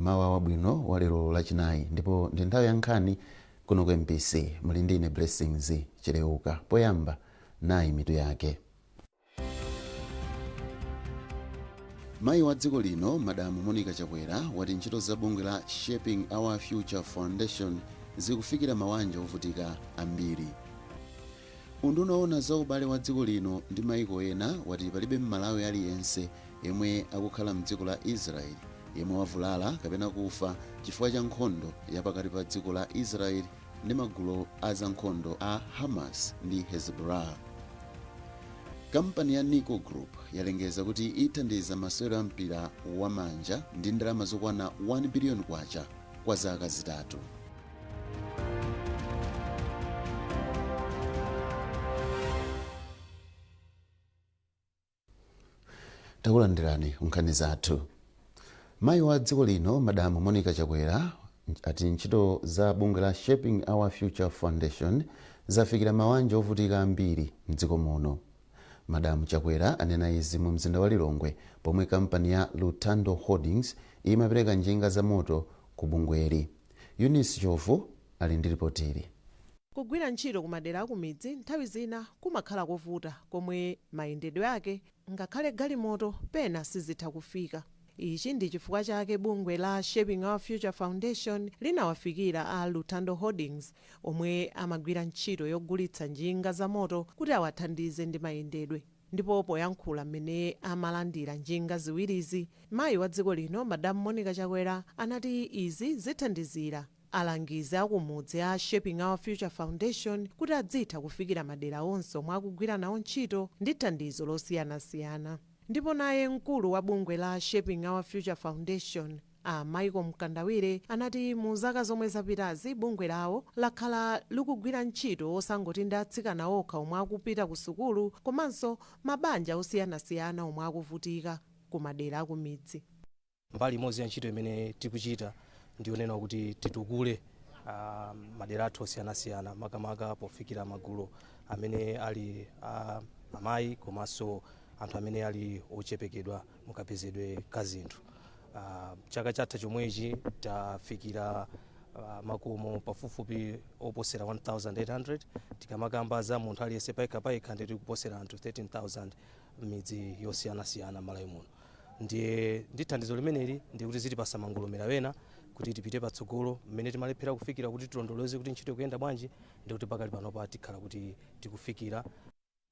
Mmawa wabwino wa lero Lachinayi ndipo ndi nthawi ya nkhani kuno ku mbc. Muli ndi ine Blessings Chileuka. Poyamba nayi mitu yake. Mayi wa dziko lino Madamu Monica Chakwera wati ntchito za bungwe la Shaping Our Future Foundation zikufikira mawanja ovutika ambiri. Unduna woona za ubale wa dziko lino ndi maiko ena wati palibe Mmalawi aliyense yemwe akukhala mdziko la Israel yemwe wavulala kapena kufa chifukwa cha nkhondo ya pakati pa dziko la Israel ndi magulu a zankhondo a Hamas ndi Hezbollah. Kampani ya Nico Group yalengeza kuti ithandiza masewero a mpira wa manja ndi ndalama zokwana 1 biliyoni kwacha kwa zaka zitatu. Takulandirani nkhani zathu. Mayi wa dziko lino Madamu Monica Chakwera ati ntchito za bungwe la Shaping Our Future Foundation zafikira mawanja ovutika ambiri mdziko muno. Madamu Chakwera anena izi mu mzinda wa Lilongwe pomwe kampani ya Lutando Holdings imapereka njinga za moto ku bungweli. Eunice Chovu ali ndi lipotili. Kugwira ntchito kumadera akumidzi nthawi zina kumakhala kovuta komwe mayendedwe ake ngakhale galimoto pena sizitha kufika. Ichi ndi chifukwa chake bungwe la Shaping Our Future Foundation linawafikira a Lutando Holdings omwe amagwira ntchito yogulitsa njinga za moto kuti awathandize ndi mayendedwe. Ndipo poyankhula mmene amalandira njinga ziwirizi, mayi wa dziko lino Madam Monica Chakwera anati izi zithandizira alangizi akumudzi a Shaping Our Future Foundation kuti adzitha kufikira madera onse omwe akugwira nawo ntchito ndi thandizo losiyanasiyana. Ndipo naye mkulu wa bungwe la Shaping Our Future Foundation a Michael Mkandawire anati mu zaka zomwe zapitazi bungwe lawo lakhala likugwira ntchito osangoti ndi atsikana okha omwe akupita ku sukulu komanso mabanja osiyanasiyana omwe akuvutika ku madera akumidzi. Mbali imodzi ya ntchito imene tikuchita ndiyonena kuti titukule madera athu osiyanasiyana, makamaka pofikira magulu amene ali amayi komanso anthu amene ali ochepekedwa mukapezedwe ka zinthu. Chaka chatha chomwechi tafikira makomo pafupifupi oposera 1800. Tikamakamba za munthu aliyense payekha payekha, ndi tikuposera anthu 13,000 m'midzi yosiyanasiyana m'Malawi muno. Ndiye ndi thandizo limeneli ndikuti zitipasa mangolomera wena kuti tipite patsogolo mmene timalephera kufikira kuti tilondoloze kuti ntchito ikuyenda bwanji, ndikuti pakali panopa tikhala kuti tikufikira.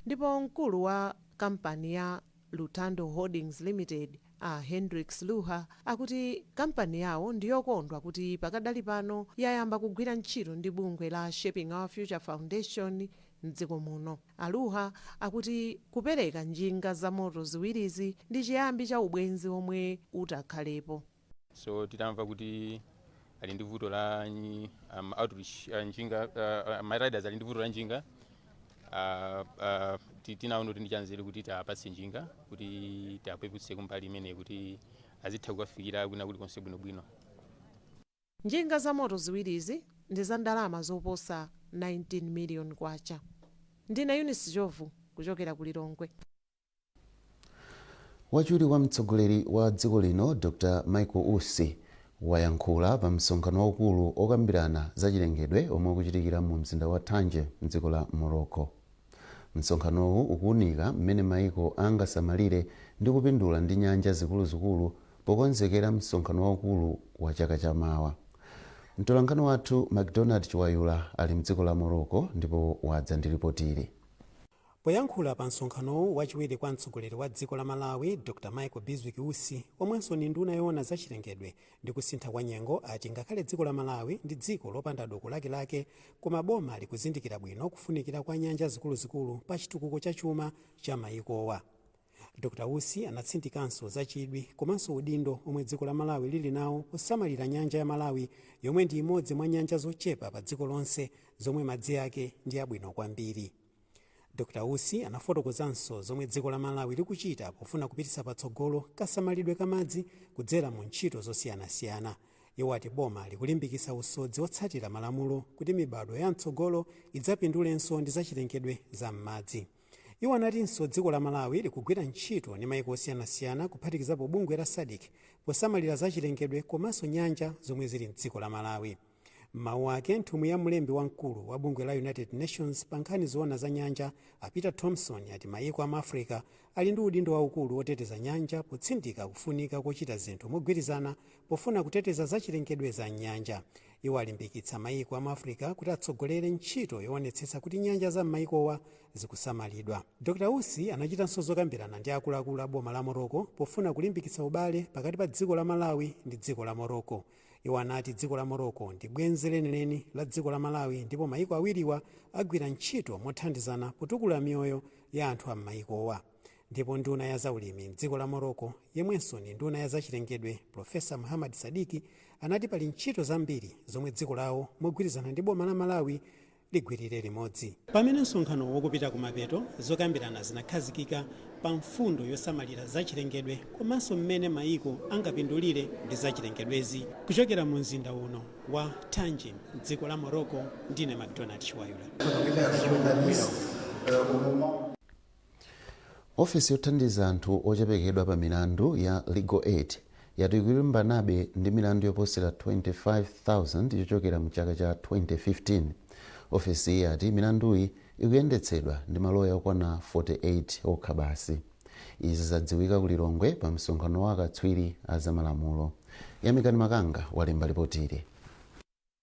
Ndipo mkulu wa kampani ya Lutando Holdings Limited a Hendrix Luha akuti kampani yawo ndiyokondwa kuti pakadali pano yayamba kugwira ntchito ndi bungwe la Shaping Our Future Foundation mdziko muno. A Luha akuti kupereka njinga za moto ziwirizi ndi chiyambi cha ubwenzi omwe utakhalepo. So titamva kuti ali ndi vuto la outreach njinga, ma riders ali ndi vuto la njinga, tinaona kuti ndi chanzeru kuti tiapatse njinga kuti tiapeputse kumbali imeneyi kuti azitha kukafikira kwina kulikonse bwinobwino. Njinga za moto ziwirizi ndi za ndalama zoposa 19 million kwacha. Ndine Eunice Jovu kuchokera ku Lilongwe. Wachiwiri kwa mtsogoleri wa dziko lino Dr Michael Usi wayankhula pa msonkhano waukulu okambirana za chilengedwe omwe ukuchitikira mu mzinda wa Tangier mdziko la Morocco. Msonkhanowu ukuunika mmene maiko angasamalire ndi kupindula ndi nyanja zikuluzikulu pokonzekera msonkhano waukulu wa chaka chamawa. Mtolankhani wathu Macdonald Chiwayula ali mdziko la Morocco ndipo wadza ndi lipotili. Poyankhula pa msonkhanowu, wachiwiri kwa mtsogoleri wa dziko la Malawi Dr Michael Bizwick Usi, omwenso ndi nduna yoona za chilengedwe ndi kusintha kwa nyengo, ati ngakhale dziko la Malawi ndi dziko lopanda doko lakelake, koma boma likuzindikira bwino kufunikira kwa nyanja zikuluzikulu pa chitukuko cha chuma cha mayikowa. Dr Usi anatsindikanso za chidwi komanso udindo omwe dziko la Malawi lili nawo posamalira nyanja ya Malawi, yomwe ndi imodzi mwa nyanja zochepa pa dziko lonse zomwe madzi ake ndi abwino kwambiri. Dr Usi anafotokozanso zomwe dziko la Malawi likuchita pofuna kupititsa patsogolo kasamalidwe ka madzi kudzera mu ntchito zosiyanasiyana. Iwo ati boma likulimbikitsa usodzi wotsatira malamulo kuti mibadwo ya mtsogolo idzapindulenso ndi zachilengedwe za m'madzi. Iwo anatinso dziko la Malawi likugwira ntchito ndi maiko osiyanasiyana, kuphatikizapo bungwe la SADC, posamalira zachilengedwe komanso nyanja zomwe zili mdziko la Malawi. M'mawu ake, nthumwi ya mlembi wamkulu wa bungwe la United Nations pa nkhani zoona za nyanja, a Peter Thompson, ati maiko ama Africa ali ndi udindo waukulu woteteza nyanja, potsindika kufunika kochita zinthu mogwirizana pofuna kuteteza zachilengedwe za nyanja. Iwo alimbikitsa maiko ama Africa kuti atsogolere ntchito yoonetsetsa kuti nyanja za m'maikowa zikusamalidwa. Dr Usi anachitanso zokambirana ndi akuluakulu a boma la Morocco pofuna kulimbikitsa ubale pakati pa dziko la Malawi ndi dziko la Morocco. Iwo anati dziko la Morocco ndi bwenzi lenileni la dziko la Malawi, ndipo maiko awiriwa agwira ntchito mothandizana potukula miyoyo ya anthu a m'maikowa. Ndipo nduna ya zaulimi mdziko la Morocco, yemwenso ndi nduna ya zachilengedwe, Profesa Muhammad Sadiki, anati pali ntchito zambiri zomwe dziko lawo mogwirizana ndi boma la Malawi ligwirire limodzi. Pamene msonkhano wokupita kumapeto, zokambirana zinakhazikika pa mfundo yosamalira zachilengedwe komanso mmene mayiko angapindulire ndi zachilengedwezi. Kuchokera mu mzinda uno wa Tangier mdziko la Morocco, ndine Macdonald Chiwayula. Ofesi yothandiza anthu ochepekedwa pa milandu ya Legal Aid yati ikulimbanabe ndi milandu yoposera 25,000 yochokera mchaka cha 2015. Ofesi iyi yati milanduyi ikuyendetsedwa ndi maloya okwana 48 okha basi. Izi zadziwika ku Lilongwe pa msonkhano wa akatswiri a zamalamulo. Yamikani Makanga walemba ripotili.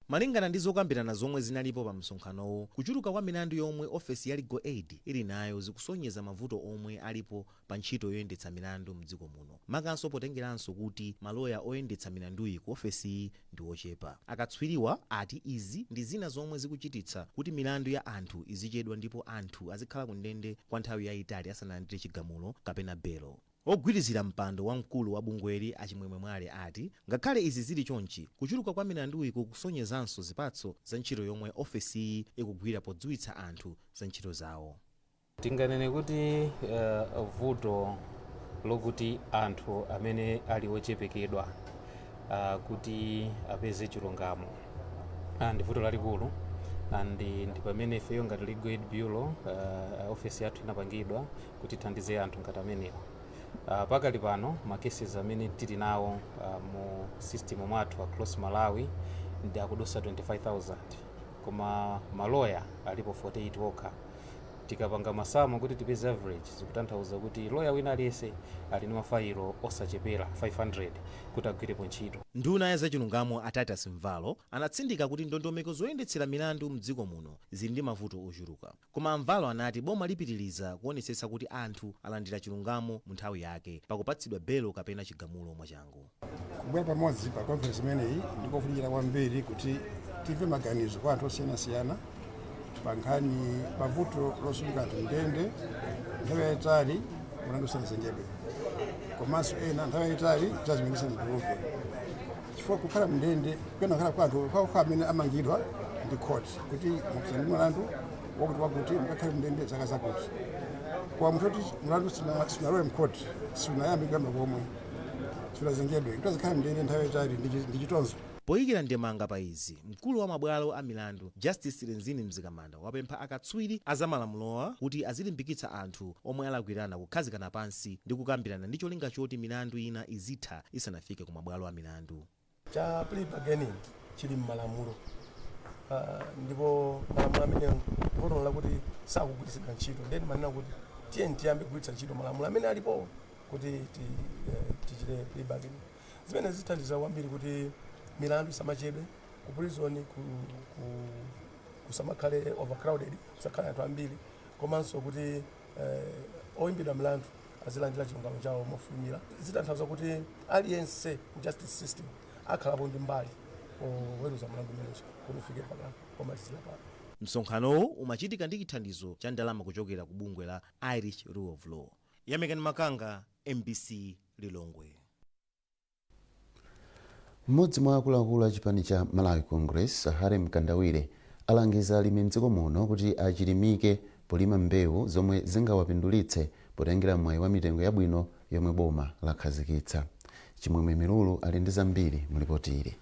Malingana ndi zokambirana zomwe zinalipo pa msonkhanowo, kuchuluka kwa milandu yomwe ofesi ya Legal Aid ili nayo zikusonyeza mavuto omwe alipo pa ntchito yoyendetsa milandu mdziko muno, makanso potengeranso kuti maloya oyendetsa milanduyi ku ofesiyi ndi ochepa. Akatswiriwa ati izi ndi zina zomwe zikuchititsa kuti milandu ya anthu izichedwa ndipo anthu azikhala ku ndende kwa nthawi yayitali asanalandire chigamulo kapena belo. Ogwirizira mpando wamkulu wa bungweli, Achimwemwe Mwale, ati ngakhale izi zili chonchi, kuchuluka kwa milanduyi kukusonyezanso zipatso za ntchito yomwe ofesiyi ikugwira podziwitsa anthu za ntchito zawo. Tinganene kuti vuto lokuti anthu amene ali ochepekedwa kuti apeze chilungamo ndi vuto lalikulu, and ndi pamene ifeyo ngati Legal Aid Bureau, ofesi yathu inapangidwa kuti ithandize anthu ngati amenewa. Pakali pano ma cases amene tili nawo mu system mwathu across Malawi ndi akudusa 25,000, koma maloya alipo 48 okha. Tikapanga masamu kuti tipeze average, zikutanthauza kuti loya wina aliyense ali ndi mafayilo osachepera 500 kuti agwirepo ntchito. Nduna ya zachilungamo, a Titus Mvalo, anatsindika kuti ndondomeko zoyendetsera milandu mdziko muno zili ndi mavuto ochuluka, koma Mvalo anati boma lipitiriza kuonetsetsa kuti anthu alandira chilungamo mu nthawi yake pakupatsidwa belo kapena chigamulo mwachangu. Kubwera pamodzi pa conference imeneyi ndikofunikira kwambiri kuti timve maganizo kwa anthu osiyanasiyana pa nkhani, pa vuto losunga anthu ndende nthawi yayitali mulandu usanazengedwe, komanso ena nthawi yayitali judgment isanatuluke, chifukwa kukhala mndende kuyena kukhala kwa anthu kwakukhala amene amangidwa ndi court kuti mupeza ndi mulandu wakuti wakuti, mukakhale mndende zaka zakuti. Kwa munthu kuti mulandu sunalowe mcourt, sunayambe kuyamba komwe, sunazengedwe, kuti azikhala mndende nthawi yayitali ndi chitonzo. Poyikira ndemanga pa izi, mkulu wa mabwalo a milandu, Justice Rinzini Mzikamanda, wapempha akatswiri azamalamulowa kuti azilimbikitsa anthu omwe alakwirana kukhazikana pansi ndi kukambirana ndi cholinga choti milandu ina izitha isanafike ku mabwalo a milandu. Cha plea bargaining chili m'malamulo, ndipo malamulo amene vuto lakuti sakugwiritsidwa ntchito. Then manena kuti tiye tiyambe kugwiritsa ntchito malamulo amene alipo kuti tichite plea bargaining, zimene zithandiza kwambiri kuti milandu isamachedwe ku prison, kusamakhale overcrowded, kusakhale anthu ambiri, komanso kuti oyimbidwa milandu azilandira chilungamo chawo mofulumira. Zitanthauza kuti aliyense mu justice system akhalapo ndi mbali poweruza mlandu umenewu kuti ufike paka pomalizira pano. Msonkhanowu umachitika ndi chithandizo cha ndalama kuchokera ku bungwe la Irish Rule of Law. Yamikani Makanga, MBC, Lilongwe. Mmodzi mwa akuluakulu a chipani cha Malawi Congress, Harry Mkandawire, alangiza alimi mdziko muno kuti achilimike polima mbewu zomwe zingawapindulitse potengera mwayi wa mitengo yabwino yomwe boma lakhazikitsa. Chimwemwe Milulu ali ndi zambiri mu ripoti ili.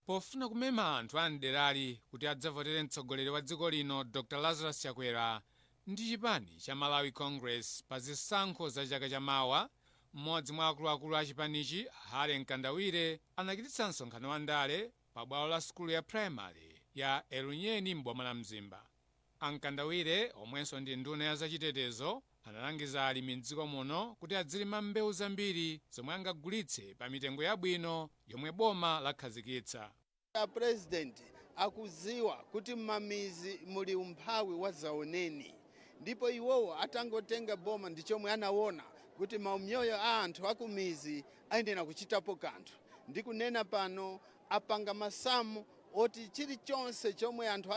Pofuna kumema anthu a mderali kuti adzavotere mtsogoleri wa dziko lino, Dr Lazarus Chakwera, Ndi chipani cha Malawi Congress pa zisankho za chaka chamawa, mmodzi mwa akuluakulu a chipanichi, Hale Mkandawire, anachititsa msonkhano wa ndale pa bwalo la sukulu ya primary ya Elunyeni m'boma la Mzimba. Amkandawire, omwenso ndi nduna ya zachitetezo, analangiza alimi mdziko muno kuti adzilima mbewu zambiri zomwe angagulitse pa mitengo yabwino yomwe boma lakhazikitsa. A President akuziwa kuti mmamizi muli umphawi wa zaoneni, ndipo iwowo atangotenga boma ndi chomwe anaona kuti maumyoyo a anthu akumizi ayenera kuchitapo kanthu. Ndikunena pano apanga masamu oti chilichonse chomwe anthu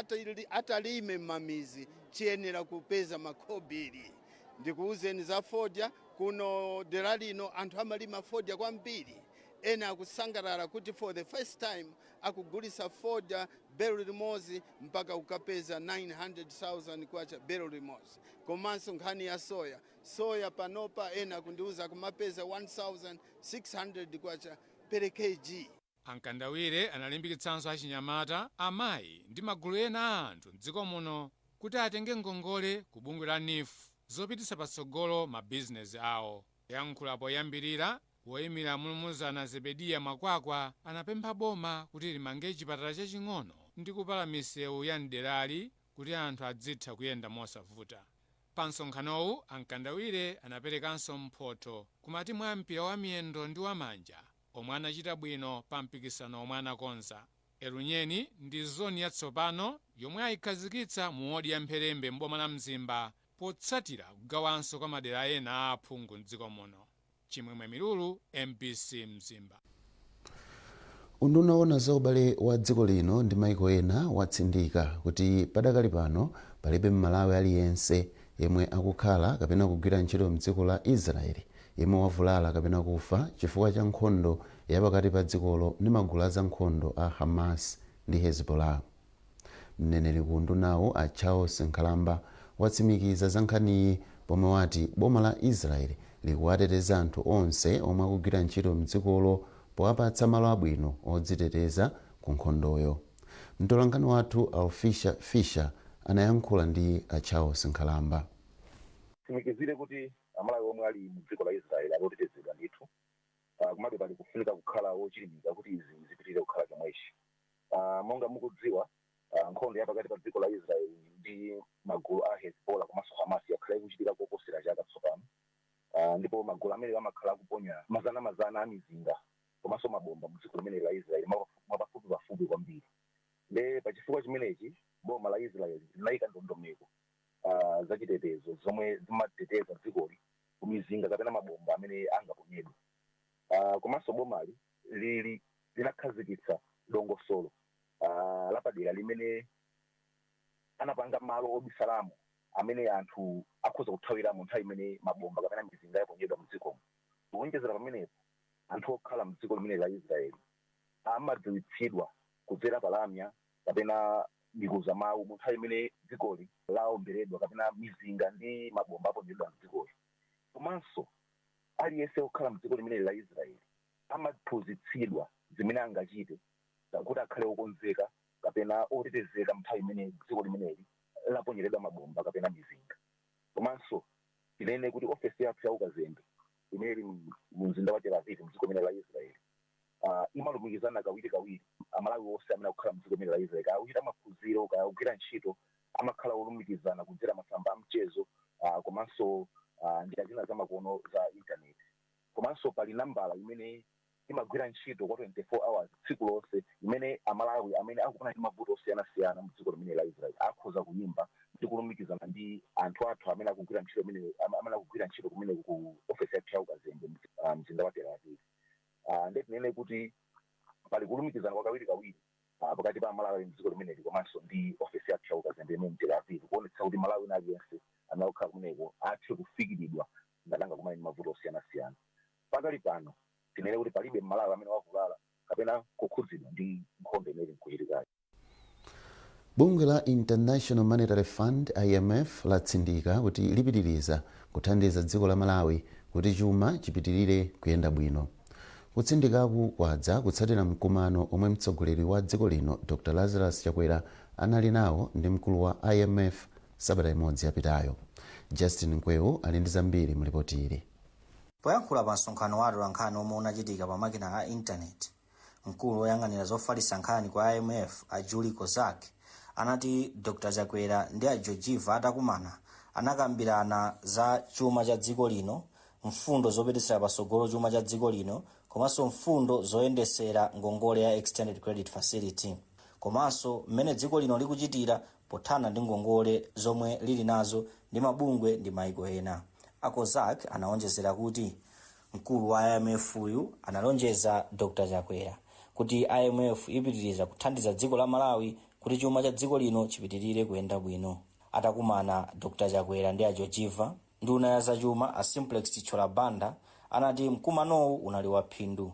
atalime mmamizi chiyenera kupeza makhobiri. Ndikuwuzeni za fodya, kuno dera lino anthu amalima fodya kwambiri. Ena akusangalala kuti for the first time akugulisa fodya belo limodzi mpaka ukapeza 900,000 kwacha belo limodzi. Komanso nkhani ya soya, soya panopa ena akundiuza kumapeza 1600 kwacha per kg. Amkandawire analimbikitsanso achinyamata, amayi ndi magulu ena a anthu mdziko muno kuti atenge ngongole ku bungwe la NEEF zopititsa patsogolo mabizinesi awo. Yankhula poyambirira, woyimira Mulumuzana Zebediya Makwakwa anapempha boma kuti limange chipatala chaching'ono ndi kupala misewu ya mderali kuti anthu adzitha kuyenda mosavuta. Pa msonkhanowu, Amkandawire anaperekanso mphotho ku matimu a mpira wa miyendo ndi wamanja omwe anachita bwino pa mpikisano omwe anakonza. Elunyeni ndi zoni yatsopano yomwe ayikhazikitsa mu wodi ya Mpherembe m'boma la Mzimba potsatira kugawanso kwa madera ena a aphungu mdziko muno. Chimwemwe Milulu, MBC, Mzimba. Unduna woona za ubale wa dziko lino ndi maiko ena watsindika kuti padakali pano palibe Mmalawi aliyense yemwe akukhala kapena kugwira ntchito mdziko la Israeli yemwe wavulala kapena kufa chifukwa cha nkhondo yapakati pa dzikolo ndi magulu azankhondo a Hamas ndi Hezbollah. Mneneri ku undunawu, a Charles Nkhalamba, watsimikiza za nkhaniyi pomwe wati boma la Israel likuwateteza anthu onse omwe akugwira ntchito mdzikolo powapatsa malo abwino odziteteza ku nkhondoyo. Mtolankhani wathu Alfisha Fisher anayankhula ndi a Charles Nkhalamba. Tsimikizire kuti Amalawi omwe ali mu dziko la Israel ali otetezedwa ndithu. Komabe pali kufunika kukhala wochilimika kuti izi zipitirire kukhala chomwechi. Monga mukudziwa, nkhondo ya pakati pa dziko la Israel ndi magulu a Hezbollah komanso Hamas yakhala ikuchitika koposera chaka tsopano, ndipo magulu amene amakhala akuponya mazana mazana a mizinga komanso mabomba mu dziko limene la Israel mwapafupi pafupi kwambiri. Nde pachifukwa chimenechi boma la Israel linayika ndondomeko zachitetezo zomwe zimateteza dzikoli ku mizinga kapena mabomba amene angaponyedwe. Komanso bomali lili linakhazikitsa dongosolo lapadera limene anapanga malo obisalamo amene anthu akhoza kuthawiramo nthawi imene mabomba kapena mizinga yaponyedwa mdzikomo. Kuwonjezera pamenepo, anthu okhala mdziko limene la Israeli amadziwitsidwa kudzera palamya kapena mikuza mawu mu nthawi imene dzikoli laomberedwa kapena mizinga ndi mabomba aponyedwa mdzikoli. Komanso aliyense okhala mdziko limene la Israeli amaphunzitsidwa zimene angachite kuti akhale okonzeka kapena otetezeka nthawi imene dziko limeneli laponyeredwa mabomba kapena mizinga. Komanso tinene kuti ofesi yathu ya ukazembe imene ili mu mzinda wa Tel Aviv mdziko limene la Israeli imalumikizana kawiri kawiri. Amalawi onse amene akukhala mdziko limene la Israeli, kaya akuchita maphunziro kaya akugwira ntchito, amakhala olumikizana kudzera masamba a mchezo komanso njira zina zamakono za intaneti. Komanso pali nambala imene imagwira ntchito kwa 24 hours tsiku lonse imene Amalawi amene akukumana ndi mavuto osiyanasiyana mdziko limene la Israel akhoza kuyimba ndi kulumikizana ndi anthu athu amene akugwira ntchito amene akugwira ntchito kumene ku ofesi yathu ya ukazembe mzinda wa Tel Aviv. Ndiye tinene kuti pali kulumikizana kwa kawiri kawiri pakati pa Amalawi mdziko limeneli komanso ndi ofesi yathu ya ukazembe imene mu Tel Aviv, kuonetsa kuti Malawi wina aliyense amene akukhala kumeneko athe kufikiridwa ngati angakumane ndi mavuto osiyanasiyana. Pakali pano tinene kuti palibe Mmalawi amene wavulala kapena kukhudzidwa ndi nkhondo imene ili nkuchitikayi. Bungwe la International Monetary Fund, IMF, latsindika kuti lipitiriza kuthandiza dziko la Malawi kuti chuma chipitirire kuyenda bwino. Kutsindikaku kwadza kutsatira mkumano omwe mtsogoleri wa dziko lino Dr Lazarus Chakwera anali nawo ndi mkulu wa IMF. Sabata imodzi yapitayo. Justin Nkwewu ali ndi zambiri mulipoti ili. Poyankhula pa msonkhano wa atolankhani omwe unachitika pa makina a intaneti, mkulu woyang'anira zofalitsa nkhani kwa IMF a Julie Kozak anati Dr Chakwera ndi a Georgieva atakumana anakambirana za chuma cha dziko lino, mfundo zopititsira patsogolo chuma cha dziko lino, komanso mfundo zoyendesera ngongole ya Extended Credit Facility, komanso mmene dziko lino likuchitira pothana ndi ngongole zomwe lili nazo ndi mabungwe ndi maiko ena. A Kozak anaonjezera kuti mkulu wa IMF uyu analonjeza Dr Chakwera kuti IMF ipitiriza kuthandiza dziko la Malawi kuti chuma cha dziko lino chipitirire kuyenda bwino. Atakumana Dr Chakwera ndi a Georgieva, nduna ya zachuma a Simplex Chithyola Banda anati mkumanowu unali waphindu.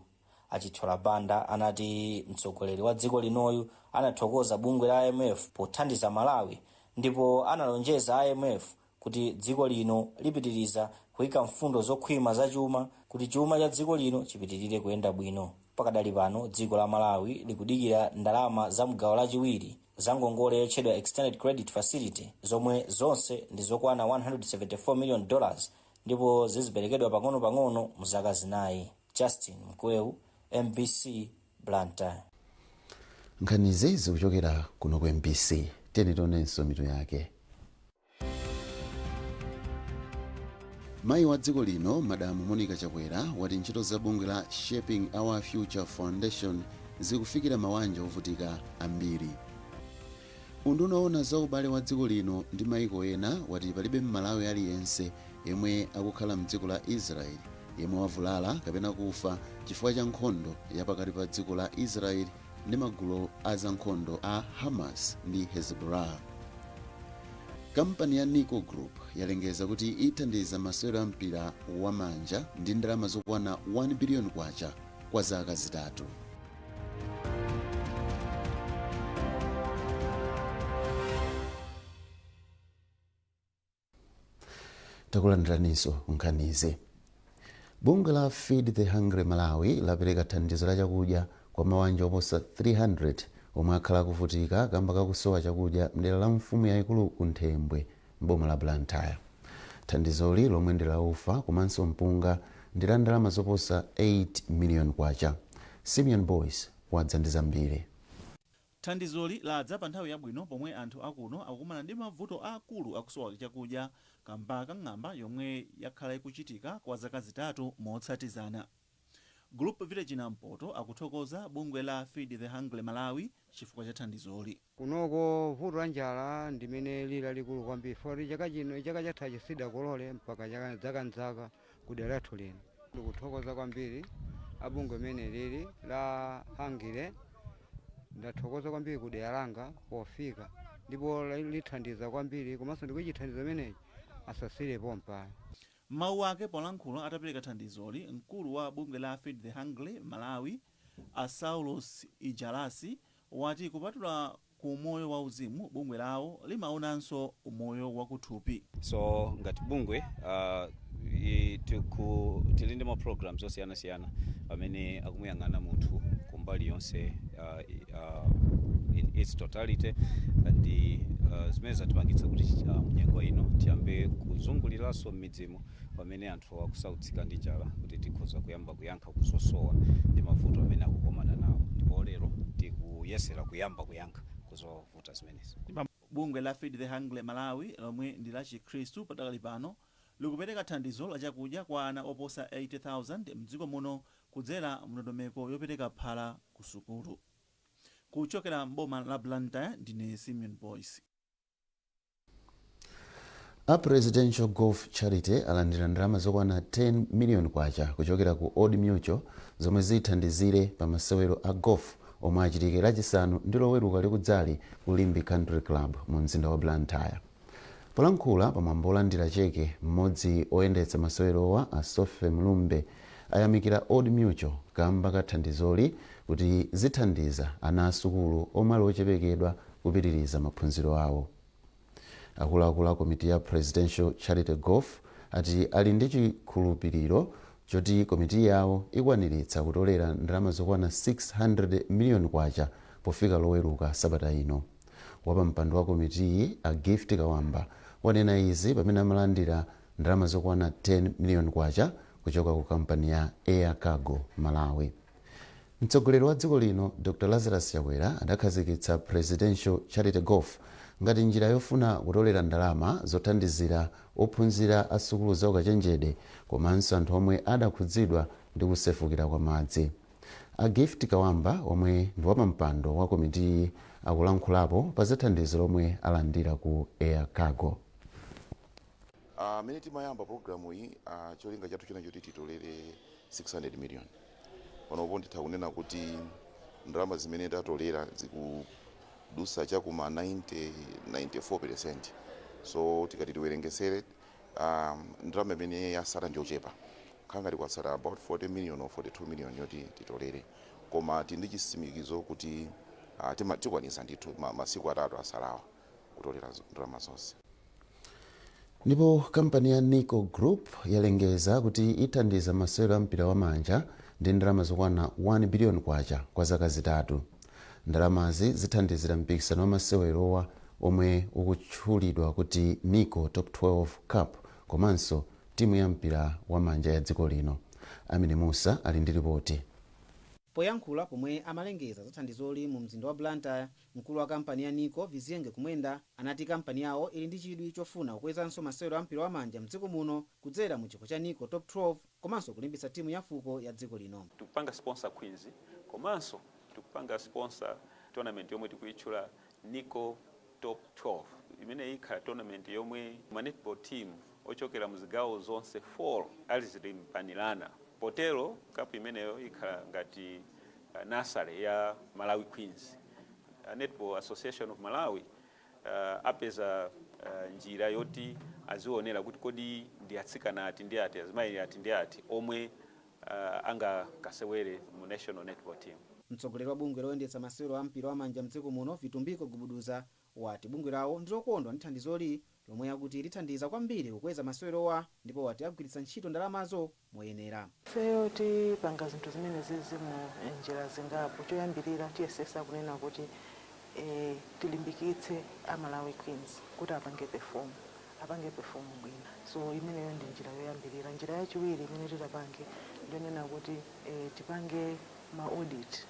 A Chithyola Banda anati mtsogoleri wa dziko linoyu anathokoza bungwe la IMF pothandiza Malawi, ndipo analonjeza IMF kuti dziko lino lipitiriza kuyika mfundo zokhwima za chuma kuti chuma cha dziko lino chipitirire kuyenda bwino. Pakadali pano dziko la Malawi likudikira ndalama za mgawo lachiwiri za ngongole yotchedwa Extended Credit Facility, zomwe zonse ndi zokwana $174 million ndipo ziziperekedwa pang'ono-pang'ono mu zaka 4. Justin Mkweu, MBC, Blantyre. Nkhanizi zikuchokera kuno ku MBC. Tiyeni tionenso mitu yake. Mayi wa dziko lino, Madamu Monica Chakwera, wati ntchito za bungwe la Shaping Our Future Foundation zikufikira mawanja ovutika ambiri. Unduna owona za ubale wa dziko lino ndi maiko ena wati palibe Mmalawi aliyense yemwe akukhala mdziko la Israel yemwe wavulala kapena kufa chifukwa cha nkhondo yapakati pa dziko la Israel ndi magulu a zankhondo a Hamas ndi Hezbollah. Kampani ya Nico Group yalengeza kuti ithandiza masewero a mpira wamanja ndi ndalama zokwana 1 billion kwacha kwa zaka 3. Takulandiraninso nkhanizi. Bungwe la Feed the Hungry Malawi lapereka thandizo la chakudya kwa mawanja oposa 300 omwe akhala akuvutika kamba kakusowa chakudya mdera la mfumu yayikulu Kunthembwe m'boma la Blantyre. Thandizoli, lomwe ndi la ufa komanso mpunga, ndi la ndalama zoposa 8 million kwacha. Simeon Boyce wadza ndi zambiri. Thandizoli ladza pa nthawi yabwino pomwe anthu akuno akukumana ndi mavuto aakulu akusowa chakudya kamba ka ng'amba yomwe yakhala ikuchitika kwa zaka 3 motsatizana. Group Village Nampoto akuthokoza bungwe la Feed the Hungry Malawi chifukwa cha thandizoli. Kunoko vuto la njala ndimene lili lalikulu kwambiri, foti chaka chino, chaka chathachi sidakolole mpaka chaka zaka nzaka kudera lathu lino. Ndikuthokoza kwambiri abungwe imene lili la Hungry, ndathokoza kwambiri kudera langa pofika, ndipo lithandiza kwambiri, komanso ndikuchithandiza imenechi asasire pompa. Mawu ake polankhula atapereka thandizoli, mkulu wa bungwe la Feed the Hungry Malawi a Saulos Ijalasi wati kupatula ku umoyo wa uzimu, bungwe lawo limaonanso umoyo wakuthupi. So ngati bungwe tili ndi ma programs osiyanasiyana amene akumuyang'ana munthu kumbali yonse in its totality, ndi zimene zatipangitsa kuti mnyengo ino tiyambe kuzunguliranso m'midzimo pamene anthu akusautsika ndi njala, kuti tikhoza kuyamba kuyankha kuzosowa ndi mavuto amene akukomana nawo, ndipo lero tikuyesera kuyamba kuyankha kuzovuta zimenezi. Bungwe la Feed the Hungry Malawi, lomwe ndi la Chikhristu, padakali pano likupereka thandizo la chakudya kwa ana oposa 80,000 mdziko muno kudzera mndondomeko yopereka phala ku sukulu. Kuchokera mboma la Blantyre, ndine Simeon Boyce. A Presidential Golf Charity alandira ndalama zokwana 10 million kwacha kuchokera ku Old Mutual zomwe zithandizire pa masewero a golf omwe achitike Lachisanu ndi Loweruka likudzali ku Limbe Country Club mu mzinda wa Blantyre. Polankhula pamwambo olandira cheke, mmodzi oyendetsa masewerowa a Sofe Mlumbe ayamikira Old Mutual kamba ka thandizoli kuti zithandiza ana asukulu omwe ali ochepekedwa kupitiriza maphunziro awo. Akuluakulu a komiti ya Presidential Charity Golf ati ali ndi chikhulupiriro choti komiti yawo ikwaniritsa kutolera ndalama zokwana 600 million kwacha pofika Loweruka sabata ino. Wapampando wa komitiyi, a Gift Kawamba, wanena izi pamene amalandira ndalama zokwana 10 miliyoni kwacha kuchoka ku kampani ya Air Cargo Malawi. Mtsogoleri wa dziko lino, Dr Lazarus Chakwera, adakhazikitsa Presidential Charity Golf ngati njira yofuna kutolera ndalama zothandizira ophunzira a sukulu za ukachenjede komanso anthu omwe adakhudzidwa ndi kusefukira kwa madzi. A Gift Kawamba, omwe ndi wapampando wa komitiyi, akulankhulapo pa za thandizo lomwe alandira ku Air Cargo. Amene timayamba programu iyi, cholinga chathu china choti titolere 600 million. Panopo nditha kunena kuti ndalama zimene tatolera zikudusa chakuma 90 94%. So tikati tiwerengesere, ndalama imene yasala ndiochepa, khala ngati kwatsala about 40 million or 42 million yoti titolere, koma tili ndi chitsimikizo kuti tikwanisa ndithu masiku 3 asalawa kutolera ndalama zonse. Ndipo kampani ya Nico Group yalengeza kuti ithandiza masewero a mpira wa manja ndi ndalama zokwana 1 biliyoni kwacha kwa zaka 3. Ndalamazi zithandizira mpikisano wa masewerowa omwe ukutchulidwa kuti Nico Top 12 Cup komanso timu ya mpira wa manja ya dziko lino. Amine Musa ali ndi ripoti. Poyankhula pomwe amalengeza za thandizoli mu mzinda wa Blantyre, mkulu wa kampani ya Nico, Vizenge Kumwenda, anati kampani yawo ili ndi chidwi chofuna kukwezanso masewero a mpira wa manja mdziko muno kudzera mu chikho cha Nico Top 12 komanso kulimbitsa timu ya fuko ya dziko lino. Tikupanga sponsor Queens komanso tikupanga sponsor tournament yomwe tikuyitchula Nico Top 12, imene ikhala tournament yomwe ma netball team ochokera muzigawo zonse 4 azilimbanirana. Potero cup imeneyo ikhala ngati nursery ya Malawi Queens. Netball Association of Malawi apeza njira yoti azionera kuti kodi ndi atsikana ati ndi ati, azimayi ati ndi ati omwe angakasewere mu national netball team. Mtsogoleri wa bungwe loyendetsa masewero a mpira wa manja mdziko muno, Vitumbiko Gubuduza, wati bungwe lawo ndilokondwa ndi thandizoli lomwe akuti lithandiza kwambiri kukweza masewerowa, ndipo wati agwiritsa ntchito ndalamazo moyenera. Ifeyo tipanga zinthu zimene zizi mu njira zingapo. Choyambirira, tiyesesa kunena kuti tilimbikitse Amalawi Queens kuti apange perform bwino. So imeneyo ndi njira yoyambirira. Njira yachiwiri imene titapange ndiyonena kuti tipange ma audit.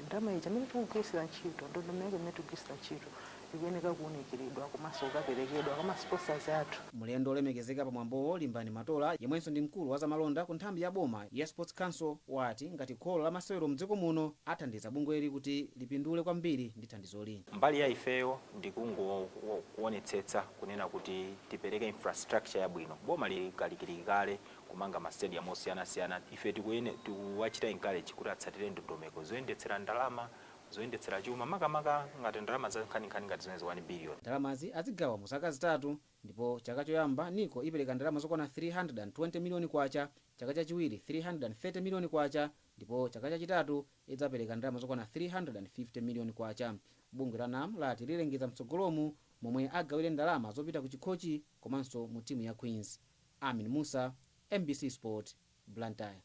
Ndalama ija amene tikugwirisira ntchito, ndondomeko imene tikugwirisira ntchito ikuyeneka kuwunikiridwa komanso kukaperekedwa kwa ma sponsors athu. Mlendo olemekezeka pamwambowo, Limbani Matola, yemwenso ndi mkulu wa zamalonda ku nthambi ya boma ya Sports Council, wati ngati kholo la masewero mdziko muno athandiza bungweli kuti lipindule kwambiri ndi thandizoli. Mbali ya ifeyo ndikungoonetsetsa kunena kuti tipereke infrastructure yabwino. Boma likalikiliki kale kumanga ma stadium osiyanasiyana. Ife tikuwachita encourage kuti atsatire ndondomeko zoyendetsera ndalama, zoyendetsera chuma, makamaka ngati ndalama za nkhaninkhani ngati zimene 1 billion. Ndalamazi azigawa mu zaka 3, ndipo chaka choyamba Nico ipereka ndalama zokwana 320 miliyoni kwacha, chaka chachiwiri 330 miliyoni kwacha, ndipo chaka chachitatu idzapereka ndalama zokwana 350 miliyoni kwacha. Bungwe la NAM lati lilengeza mtsogolomu momwe agawire ndalama zopita ku chikhochi komanso mu timu ya Queens. Amin Musa, MBC Sport, Blantyre.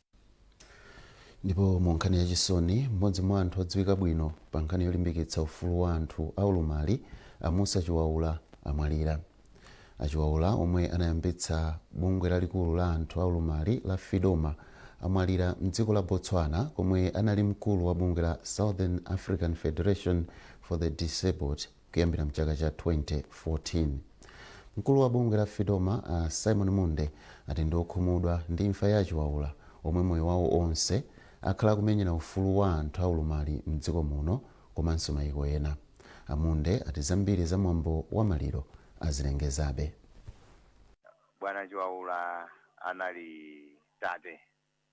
Ndipo mu nkhani yachisoni, mmodzi mwa anthu odziwika bwino pa nkhani yolimbikitsa ufulu wa anthu aulumali, Amusa Chiwaula, amwalira. Achiwaula, omwe anayambitsa bungwe lalikulu la anthu aulumali la FEDOMA, amwalira mdziko la Botswana komwe anali mkulu wa bungwe la Southern African Federation for the Disabled kuyambira mchaka cha 2014. Mkulu wa bungwe la FEDOMA, Simon Munde, ati ndi okhumudwa ndi imfa ya Achiwaula omwe moyo wawo onse akhala kumenyera ufulu wa anthu aulumali mdziko muno komanso mayiko ena. Amunde ati zambiri za mwambo wa maliro azilengezabe. Bwana Chiwaula anali tate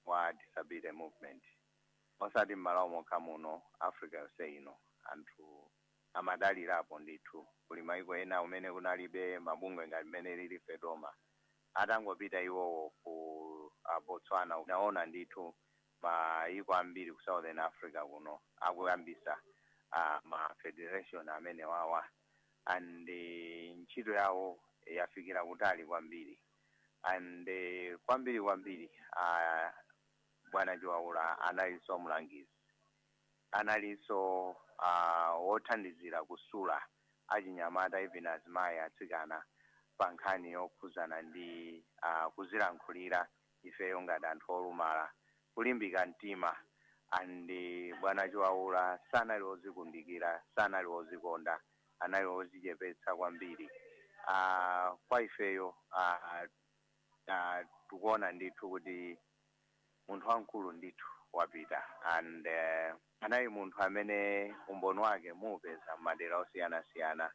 wa disability movement, osati m'Malawi mokha muno, Africa yonse ino anthu amadalirapo ndithu. Kuli maiko ena umene kunalibe mabungwe ngati mmene lili FEDOMA. Atangopita iwowo ku Botswana, naona ndithu maiko ambiri ku Southern Africa kuno akuyambisa ma federation amene wawa, and ntchito yawo yafikira kutali kwambiri and kwambiri kwambiri. Bwana Chiwaula analinso mlangizi, analinso wothandizira kusula Achinyamata, even azimayi, atsikana, pa nkhani yokhuzana ndi kuzilankhulira ifeyo ngati anthu olumala, kulimbika mtima. And bwana Chiwaula sanali ozikundikira, sanali ozikonda, anali ozichepetsa kwambiri. Kwa ifeyo tikuona ndithu kuti munthu wamkulu ndithu wapita, and anali munthu amene umboni wake muupeza m'madera osiyanasiyana,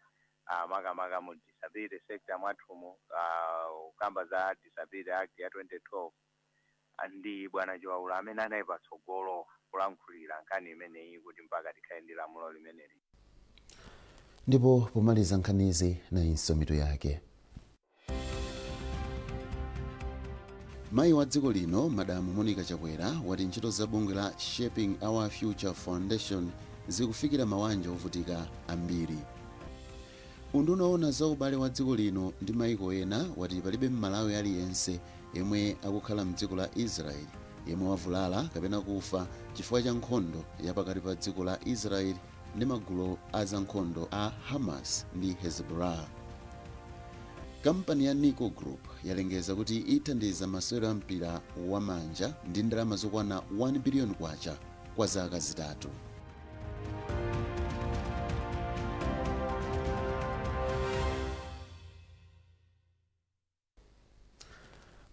makamaka mu disability sector mwathumu. Kamba za Disability Act ya 2012, ndi bwana Chiwaula amene anali patsogolo kulankhulira nkhani imeneyi kuti mpaka tikhale ndi lamulo limeneli. Ndipo pomaliza nkhanizi, nayinso mitu yake. Mayi wa dziko lino, Madamu Monica Chakwera, wati ntchito za bungwe la Shaping Our Future Foundation zikufikira mawanja ovutika ambiri. Unduna owona za ubale wa dziko lino ndi maiko ena wati palibe Mmalawi aliyense yemwe akukhala mdziko la Israel yemwe wavulala kapena kufa chifukwa cha nkhondo yapakati pa dziko la Israel ndi magulu a zankhondo a Hamas ndi Hezbollah. Kampani ya Nico Group yalengeza kuti ithandiza masewero a mpira wamanja ndi ndalama zokwana 1 biliyoni kwacha kwa zaka 3.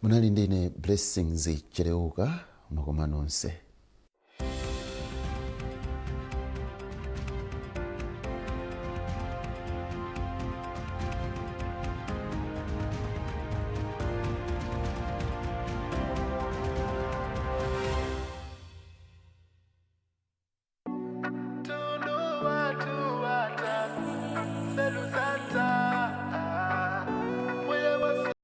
Munali ndine Blessings Chereuka. Mwakoma nonse.